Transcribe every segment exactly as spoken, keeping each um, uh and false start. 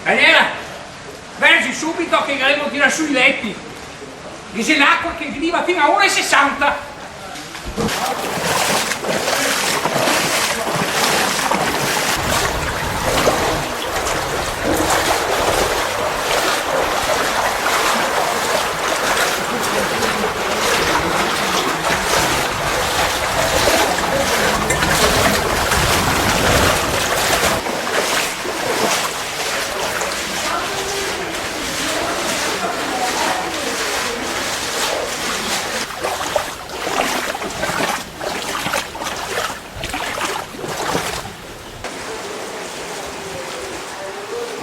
Daniela, verzi subito che gavemo tirà su i leti. Ghe xe l'acua che riva fin a ora e sesanta.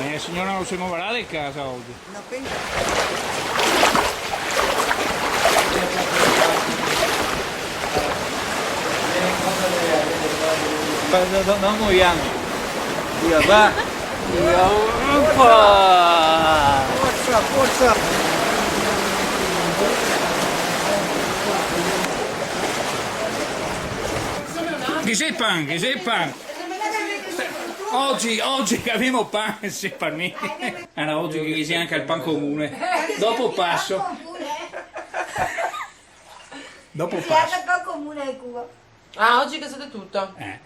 Eh, siora, no se movarà de casa ogi? No penso. Parla, no, no moviamo. Via, va. Via, opa. Forza, forza. Ghe xe pan, ghe xe pan. Ogi, ogi che gavemo pan, xe par mi. Alora, ogi che ghe xe anca el pan comune. Dopo paso. Dopo paso. Pan comune e cuo. Ah, ogi che xe de tuto. Eh.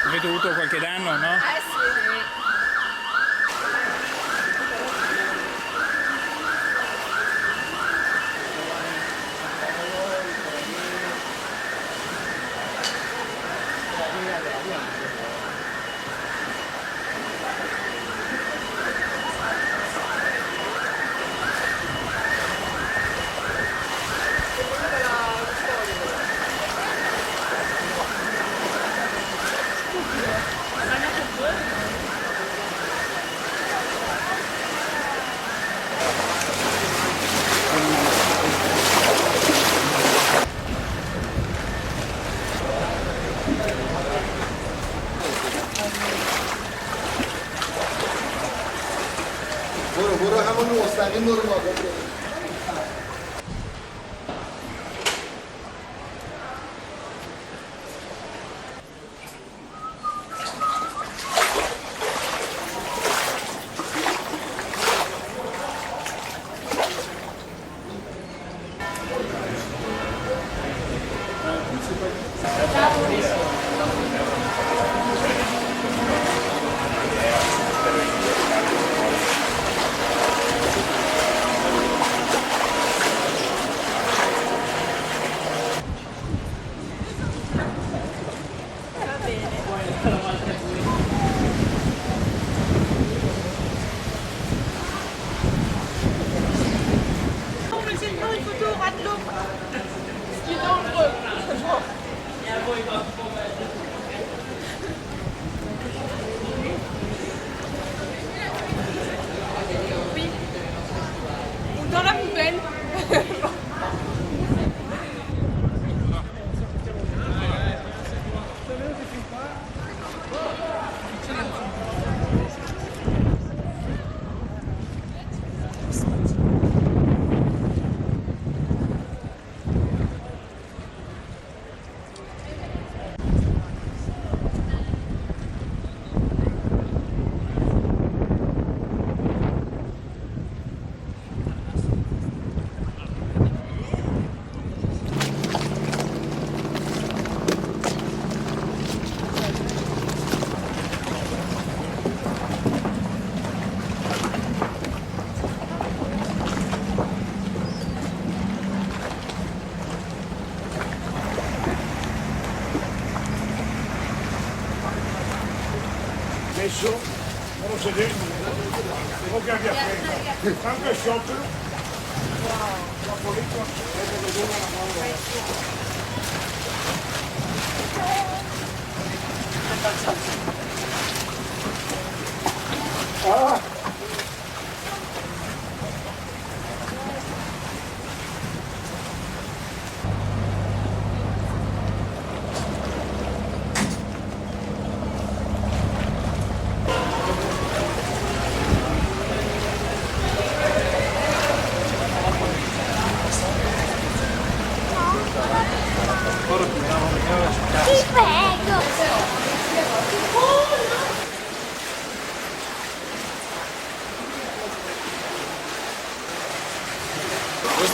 Avete avuto qualche danno, no? Eh, sì. Bora, bora, vamos almoçar, vem, meu irmão. Va bene. Non, mais c'est le temps, il faut tout rate l'eau. C'est dangereux. Oui. Ou dans la poubelle. Adesso, non lo so, devo cambiare. Tanto è sciopero. La politica. Ah!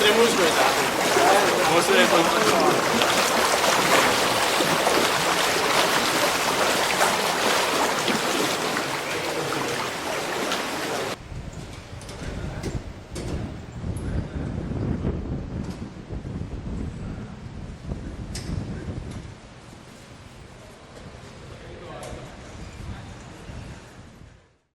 Devo sguardar. Você vai